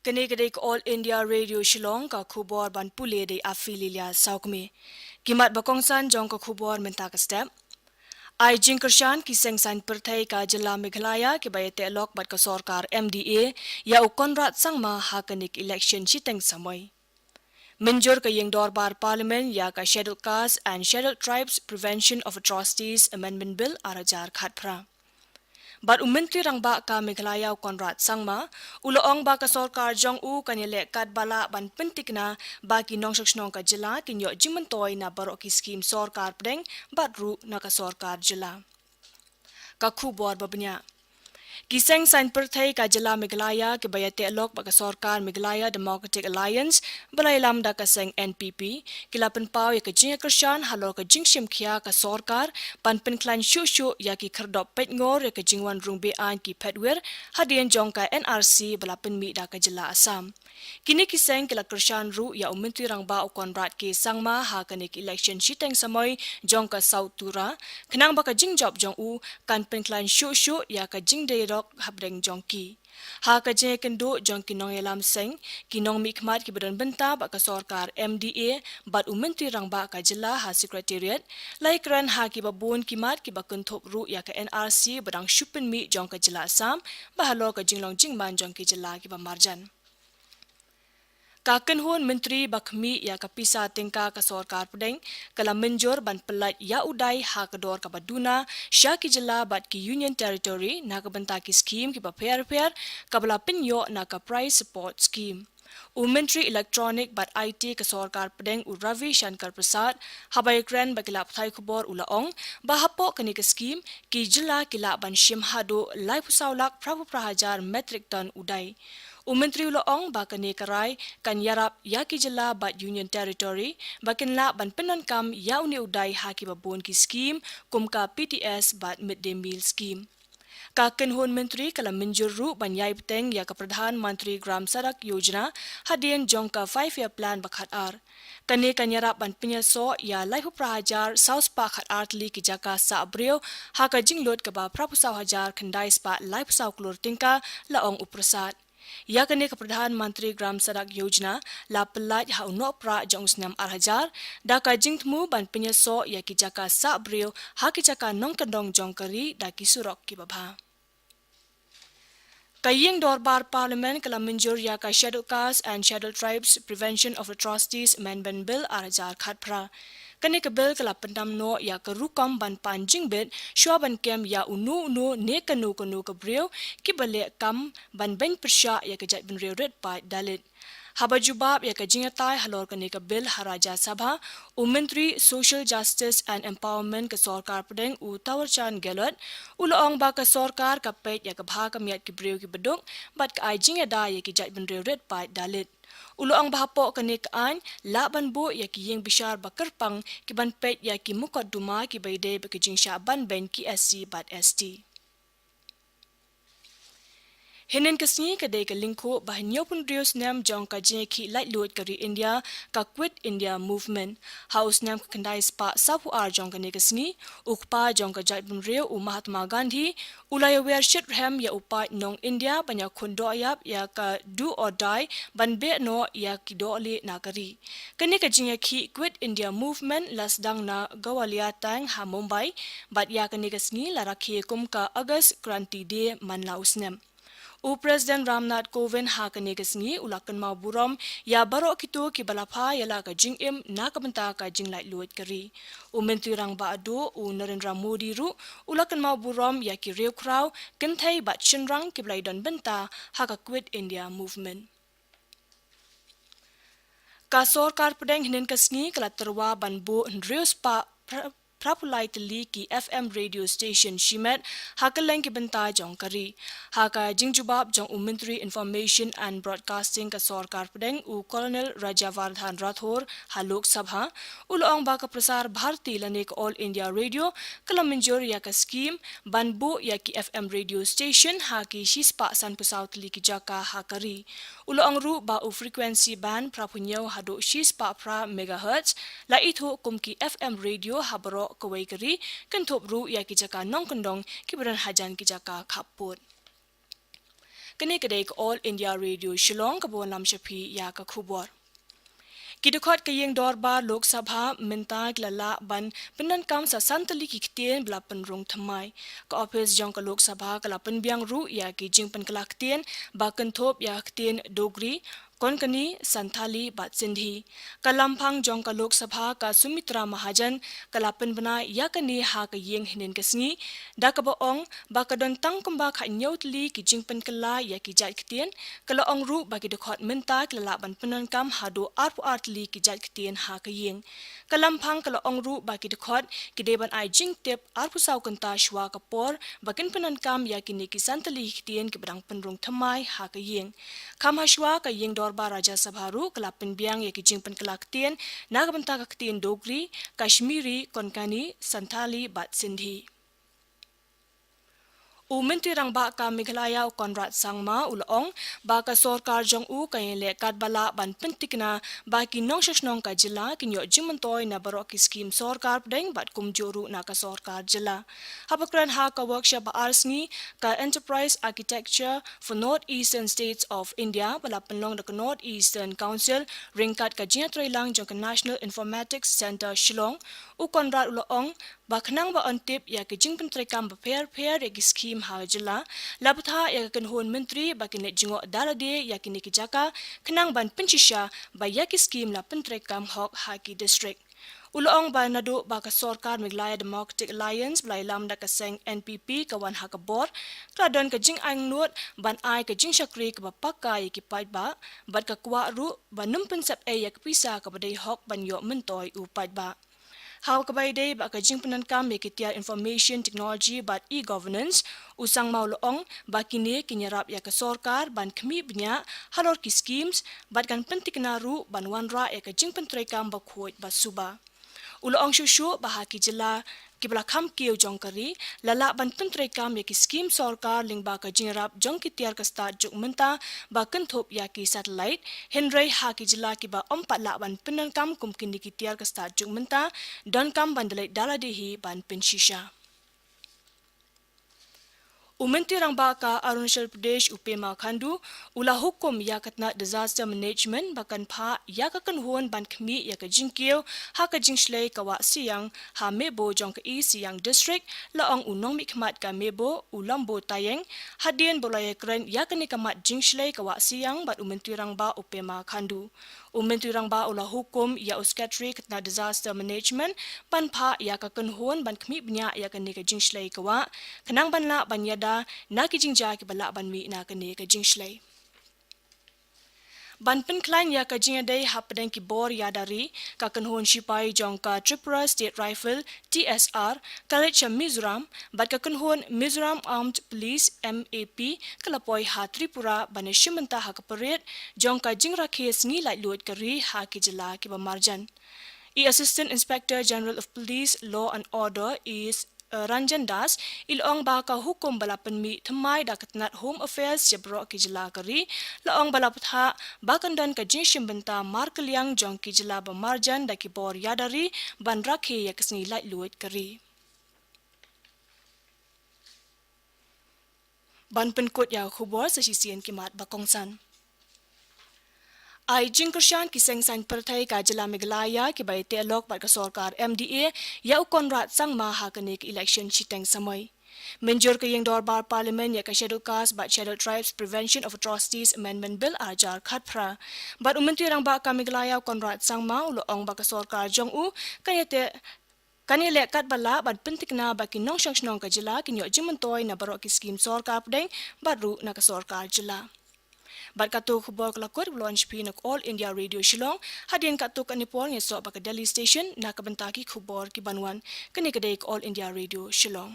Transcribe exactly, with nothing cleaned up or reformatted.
Kane ka dei ka All India Radio Shillong, ka khubor ban pule da i Afi Lilia Sawkmi. Ki mat ba kongsan jong ka khubor mynta ka step. Ai jingkyrshan ki seng saiñ pyrthei ka jylla Meghalaya kiba ïateh lok bad ka sorkar M D A ïa u Conrad Sangma ha kane ka election shiteng samoi. Mynjur ka ïing dorbar Parliament ïa ka Scheduled Caste and Scheduled Tribes Prevention of Atrocities Amendment Bill ar hajar khatphra. Bad u Myntri Rangbah ka Meghalaya u Conrad Sangma u la ong ba ka sorkar jong u kan ïaleh katba lah ban pynthikna ba ki nongshong shnong ka jylla kin ïoh jingmyntoi na baroh ki skhim sorkar pdeng bad ruh na ka sorkar jylla. Ka khubor ba bniah. Ki seng saiñ pyrthei ka jylla Meghalaya kiba ïateh lok bad ka sorkar Meghalaya Democratic Alliance ba la ïalam da ka seng N P P ki la pynpaw ïa ka jingïakyrshan halor ka jingshim khia ka sorkar ban pynkhlaiñ shuh shuh ïa ki khyrdop peit ngor ïa ka jingwan rung be-aiñ ki phetwir hadien jong ka N R C ba la pynmih da ka jylla Assam. Kine ki seng ki la kyrshan ruh ïa u Myntri Rangbah u Conrad K Sangma ha kane ka election shiteng samoi jong ka South Tura, khnang ba ka jingjop jong u kan pynkhlaiñ shuh shuh ïa ka jingdei dok hapdeng jong ki. Ha ka jingïakynduh jong ki nongïalam seng, ki nongmihkhmat kiba don bynta bad ka sorkar M D A bad u Myntri Rangbah ka jylla ha Secretariat la ïakren ha kiba bun ki mat kiba kynthup ruh ïa ka N R C ba dang shu pynmih jong ka jylla Assam bad halor ka jinglong jingman jong ki jylla kiba marjan. Ka kynhun myntri ba khmih ïa ka pisa tyngka ka sorkar pdeng ka la mynjur ban pyllait ïa u dai ha ka dor kaba duna sha ki jylla bad ki Union Territory na ka bynta ki skhim kiba pher pher kaba la pynïoh na ka Price Support Scheme. U Myntri Electronic bad I T ka sorkar pdeng u Ravi Shankar Prasad haba ïakren bad ki lad pathai khubor u la ong ba hapoh kane ka skhim ki jylla ki lah ban shim haduh laiphew saw lak phraphew phra hajar metric ton u dai. U Myntri u la ong ba kane ka rai kan ïarap ïa ki jylla bad Union Territory ba kin lah ban pyndonkam ïa une u dai ha kiba bun ki skhim kum ka P T S bad Mid Day Meal Scheme. Ka kynhun myntri ka la mynjur ruh ban ïai bteng ïa ka Pradhan Mantri Gram Sadak Yojana hadien jong ka five year plan ba khatar. Kane kan ïarap ban pynïasoh ïa laiphew phra hajar saw spah khatar tylli ki jaka sah briew ha ka jinglut kaba phraphew saw hajar khyndai spah laiphew saw klur tyngka, la ong u Prasad. Ïa kane ka Pradhan Mantri Gram Sadak Yojana la pyllait ha u Nohprah jong u snem ar hajar da ka jingthmu ban pynïasoh ïa ki jaka sah briew ha ki jaka nongkyndong jong ka ri da ki surok kiba bha. Ka ïing dorbar Parliament ka la mynjur ïa ka Scheduled Caste and Scheduled Tribes Prevention of Atrocities Amendment Bill ar hajar khatphra. Kane ka bill ka la pyndam noh ïa ka rukom ban pan jingbit shuwa ban kem ïa uno uno ne kano kano ka briew kiba leh kam ban beiñ pyrshah ïa ka jaitbynriew rit paid Dalit. Haba jubab ïa ka jingïatai halor kane ka bill ha Rajya Sabha, u Myntri Social Justice and Empowerment ka sorkar pdeng u Thawar Chand Gehlot u la ong ba ka sorkar ka peit ïa ka bha ka miat ki briew kiba duk bad ka ai jingïada ïa ki jaitbynriew rit paid Dalit. U la ong ba hapoh kane ka aiñ lah ban buh ïa ki ïing bishar ba kyrpang ki ban peit ïa ki mukotduma kiba ïadei bad ka jingshah ban beiñ ki S C bad S T. Hynnin ka sngi ka dei ka lyngkhuh ba hynñiewphew hynriew snem jong ka jingïakhih laitluid ka ri India, ka Quit India Movement. Ha u snem ka khyndai spah sawphew ar jong kane ka sngi, u kpa jong ka jaitbynriew u Mahatma Gandhi u la ïawer shitrhem ïa u paid nong India ban ïakhun dohïap ïa ka do or die ban beh noh ïa ki dohlieh na ka ri. Kane ka jingïakhih Quit India Movement la sdang na Gwalior Tank ha Mumbai, bad ïa kane ka sngi la rakhe kum ka August Kranti Day man la u snem. U President Ram Nath Kovind ha kane ka sngi u la kynmaw burom ïa baroh kito kiba la pha ïa la ka jingim na ka bynta ka jinglaitluid ka ri. U Myntri Rangbah Duh u Narendra Modi ruh u la kynmaw burom ïa ki riewkhraw, kynthei bad shynrang kiba la ïadon bynta ha ka Quit India Movement. Ka sorkar pdeng hynnin ka sngi ka la tyrwa ban buh hynriew spah phra-, phraphew lai tylli ki F M radio station shimet ha kylleng ki bynta jong ka ri. Ha ka jingjubab jong u Myntri Information and Broadcasting ka sorkar pdeng u Colonel Rajyavardhan Rathore ha Lok Sabha, u la ong ba ka Prasar Bharati lane ka All India Radio ka la mynjur ïa ka skhim ban buh ïa ki F M radio station ha ki shispah sanphew saw tylli ki jaka ha ka ri. U la ong ruh ba u frequency band phraphew hynñiew haduh shispah phra megahertz la ithuh kum ki F M radio ha baroh kawei ka ri, kynthup ruh ïa ki jaka nongkyndong kiba don hajan ki jaka khappud. Kane ka dei ka All India Radio Shillong, kaba wanlam sha phi ïa ka khubor. Ki dkhot ka ïing dorbar Lok Sabha mynta ki la lah ban pyndonkam sa san tylli ki ktien ba la pynrung thymmai. Ka ophis jong ka Lok Sabha ka la pynbiang ruh ïa ki jingpynkylla ktien ba kynthup ïa ka ktien Dogri, Konkani, Santhali bad Sindhi. Ka lamphang jong ka Lok Sabha, ka Sumitra Mahajan, ka la pynbna ïa kane ha ka ïing hynnin ka sngi, da kaba ong ba ka don tang kumba khathynñiew tylli ki jingpynkylla ïa ki jait ktien. Ka la ong ruh ba ki dkhot mynta ki la lah ban pyndonkam haduh arphew ar tylli ki jait ktien ha ka ïing. Ka lamphang ka la ong ruh ba ki dkhot ki dei ban ai jingtip arphew saw kynta shuwa ka por ba kin pyndonkam ïa kine ki san tylli ki ktien kiba dang pynrung thymmai ha ka ïing. Kham hashwa, ka ïing dorbar Rajya Sabha ruh ka la pynbiang ïa ki jingpynkylla ktien na ka bynta ka ktien Dogri, Kashmiri, Konkani, Santhali bad Sindhi. U Myntri Rangbah ka Meghalaya, u Conrad Sangma, u la ong ba ka sorkar jong u kan ïaleh katba lah ban pynthikna ba ki nongshong shnong ka jylla kin ïoh jingmyntoi na baroh ki skhim sorkar pdeng bad kumjuh ruh na ka sorkar jylla. Haba kren ha ka workshop ba ar sngi ka Enterprise Architecture for North Eastern States of India ba la pynlong da ka North Eastern Council ryngkat ka jingïatreilang jong ka National Informatics Centre Shillong, u Conrad u la ong ba khnang ban tip ïa ki jingpyntreikam bapher pher ïa ki skhim ha jylla, la bthah ïa ka kynhun myntri ba kin leit jngoh da lade ïa kine ki jaka khnang ban pynshisha ba ïa ki skhim la pyntreikam hok ha ki district. U la ong ba naduh ba ka sorkar Meghalaya Democratic Alliance ba la ïalam da ka seng N P P ka wan ha ka bor, ka la don ka jingangnud ban ai ka jingshakri kaba paka ïa ki paidbah bad ka kwah ruh ban ym pynsep ei ïa ka pisa kaba dei hok ban ïoh myntoi u paidbah. Ha kaba ïadei bad ka jingpyndonkam ïa ki tiar information technology bad e-governance, u Sangma u la ong ba kine kin ïarap ïa ka sorkar ban khmih bniah halor ki schemes bad kan pynthikna ruh ban wanrah ïa ka jingpyntreikam bakhuid basuba. U la ong shuh shuh ba ha ki jylla kiba la kham kiew jong ka ri la lah ban pyntreikam ïa ki skhim sorkar lyngba ka jingïarap jong ki tiar ka stad juk mynta ba kynthup ïa ki satellite, hynrei ha ki jylla kiba ym pat lah ban pyndonkam kum kine ki tiar ka stad juk mynta, donkam ban da leit da lade hi ban pynshisha. U Myntri Rangbah ka Arunachal Pradesh, u Pema Khandu, u la hukum ïa ka tnat Disaster Management ba kan phah ïa ka kynhun ban khmih ïa ka jingkiew ha ka jingshlei ka wah Siang ha Mebo jong ka East Siang District, la ong u nongmihkhmat ka Mebo, u Lambo Tayeng, hadien ba u la ïakren ïa kane ka mat jingshlei ka wah Siang bad u Myntri Rangbah, u Pema Khandu. U Myntri Rangbah u la hukum ïa u Secretary ka tnat Disaster Management ban phah ïa ka kynhun ban khmih bniah ïa kane ka jingshlei ka wah, khnang ban lah ban ïada na ki jingjia kiba lah ban mih na kane ka jingshlei. Ban pynkhlaiñ ïa ka jingïadei hapdeng ki bor ïada ri, ka kynhun shipai jong ka Tripura State Rifle, T S R, ka leit sha Mizoram, bad ka kynhun Mizoram Armed Police, M A P, ka la poi ha Tripura ban ïashim bynta ha ka parade jong ka jingrakhe sngi laitluid ka ri ha ki jylla kiba marjan. I Assistant Inspector General of Police, Law and Order, is, uh, Ranjan Das, i la ong ba ka hukum ba la pynmih thymmai da ka tnat Home Affairs sha baroh ki jylla ka ri, la ong ba la bthah ba kan don ka jingshim bynta markylliang jong ki jylla ba marjan da ki bor ïada ri ban rakhe ïa ka sngi laitluid ka ri. Ban pynkut ïa ka khubor, sa shisien ki mat ba kongsan. Ai jingkyrshan ki seng saiñ pyrthei ka jylla Meghalaya kiba ïateh lok bad ka sorkar M D A ïa u Conrad Sangma ha kane ka election shiteng samoi. Mynjur ka ïing dorbar Parliament ïa ka Scheduled Caste bad Scheduled Tribes Prevention of Atrocities Amendment Bill ar hajar khatphra. Bad u Myntri Rangbah ka Meghalaya, u Conrad Sangma, u la ong ba ka sorkar jong u kan ïateh kan ïaleh katba lah ban pynthikna ba ki nongshong shnong ka jylla kin ïoh jingmyntoi na baroh ki skhim sorkar pdeng bad ruh na ka sorkar jylla. Bad katto ka khubor ka la kut, ba la wan sha phi na ka All India Radio Shillong. Hadien katto katne por ngin ïasoh bad ka Delhi Station na ka bynta ki khubor ki ban wan. Kane ka dei ka All India Radio Shillong.